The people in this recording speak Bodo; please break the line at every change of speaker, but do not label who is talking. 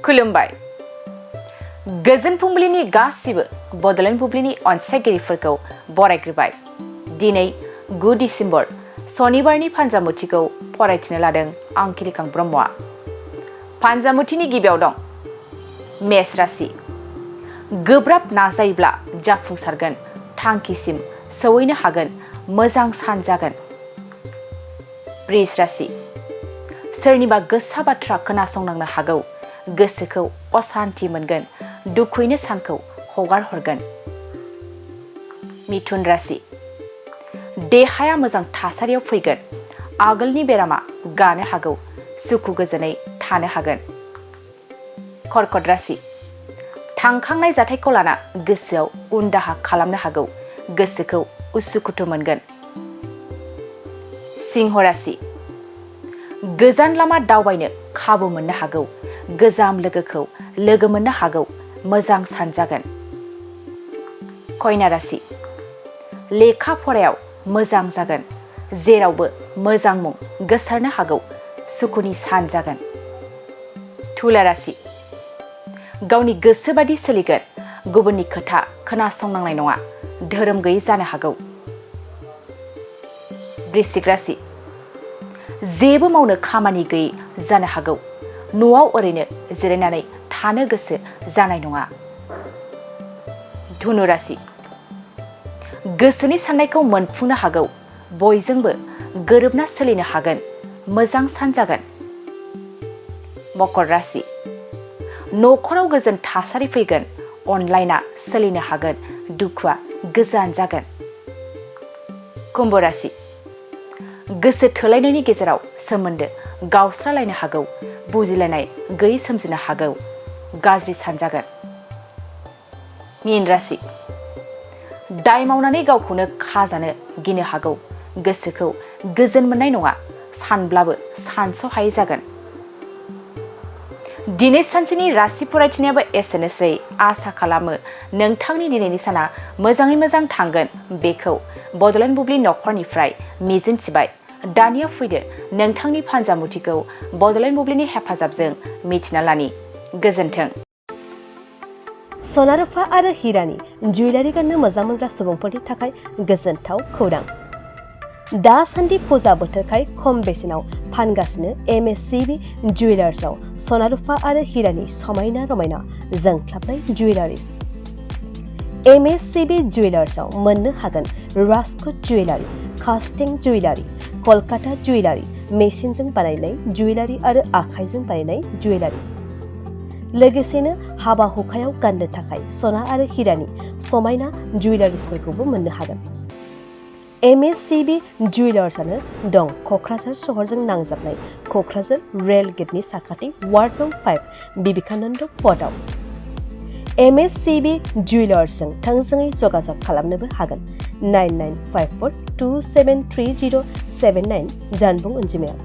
खुलुमबाय गोजोन फुंबिलिनि गासिबो बड'लेण्ड बुब्लिनि अनसायगिरिफोरखौ बरायग्रोबाय। दिनै 9 डिसेम्बर सनिबारनि फान्जामुथिखौ फरायथिनो लादों आं किलिकां ब्रह्मआ। फान्जामुथिनि गिबियाव दं मेष राशि। गोब्राब नाजायोब्ला जाफुंसारगोन, थांखिसिम सौहैनो हागोन, मोजां सान जागोन। वृष राशि। सोरनिबा गोसा बाथ्रा खोनासंनांनो हागौ, गोसोखौ असान्थि मोनगोन, दुखुयैनो सानखौ हगार हरगोन। मिथुन राशि। देहाया मोजां थासारियाव फैगोन, आगोलनि बेरामा गानो हागौ, सुखु गोजोनै थानो हागोन। कर्कट राशि। थांखांनाय जाथायखौ लाना गोसोआव उनदाहा खालामनो हागौ, गोसोखौ उसुखुथु मोनगोन। सिंह राशि। गोजान लामा दावबायनो खाबु मोननो हागौ, गोजाम लोगोखौ लोगो मोननो हागौ, मोजां सान जागोन। कन्या राशि। लेखा फरायाव मोजां जागोन, जेरावबो मोजां मुं गोसारनो हागौ, सुखुनि सान जागोन। तुला राशि। गावनि गोसो बादि सोलिगोन, गुबुननि खोथा खोनासंनांनाय नङा, धोरोम गैयै जानो हागौ। वृश्चिक राशि। जेबो मावनो खामानि गैयै जानो हागौ, न'आव ओरैनो जिरायनानै थानो गोसो जानाय नङा। धनु राशि। गोसोनि साननायखौ मोनफुंनो हागौ, बयजोंबो गोरोबना सोलिनो हागोन, मोजां सान जागोन। मकर राशि। न'खराव गोजोन थासारि फैगोन, अनलायना सोलिनो हागोन, दुखुआ गोजान जागोन। कुम्भ राशि। गोसो थोलायनायनि गेजेराव सोमोन्दो गावस्रालायनो हागौ, बुजिलायनाय गैयै सोमजिनो हागौ, गाज्रि सान जागोन। मीन राशि। दाय मावनानै गावखौनो खाजानो गिनो हागौ, गोसोखौ गोजोन मोननाय नङा, सानब्लाबो सानस'हायै जागोन। दिनै सानसेनि राशि फरायथिनायाबो एसेनोसै। आसा खालामो नोंथांनि दिनैनि साना मोजाङै मोजां थांगोन, बेखौ बड'लेण्ड बुब्लि नखरनिफ्राय मिजिंथिबाय। दानिया फैदो नोंथांनि फान्जामुथिखौ बड'लेण्ड बुब्लिनि हेफाजाबजों मिथिना लानि। गोजोन्थों।
सना रुफा आरो हिरानि जुवेलारि गाननो मोजां मोनग्रा सुबुंफोरनि थाखाय गोजोनथाव खौरां। दासान्दि फुजा बोथोरखाय खम बेसेनाव फानगासिनो MSCB जुवेलार्सआव सना रुफा आरो हिरानि समायना रमायना जोंख्लाबनाय जुवेलारिज। MSCB जुवेलार्सआव मोननो हागोन राजकोट जुवेलारि, कास्टिं जुवेलारि, कलकाता जुवेलारि, मेसिनजों बानायनाय जुवेलारि आरो आखाइजों बानायनाय जुवेलारि। लोगोसेनो हाबा हुखायाव गाननो थाखाय सना आरो हिरानि समायना जुवेलारिसफोरखौबो मोननो हागोन। MSCB जुवेलार्सआनो दं क'क्राझार सहरजों नांजाबनाय क'क्राझार रेल गेटनि साखाथि वार्ड नं 5 बिबेकानन्द पथआव। MSCB जुवेलार्सजों थोंजोङै जगाजग खालामनोबो हागोन 9954273079 जानबुं अनजिमायाव।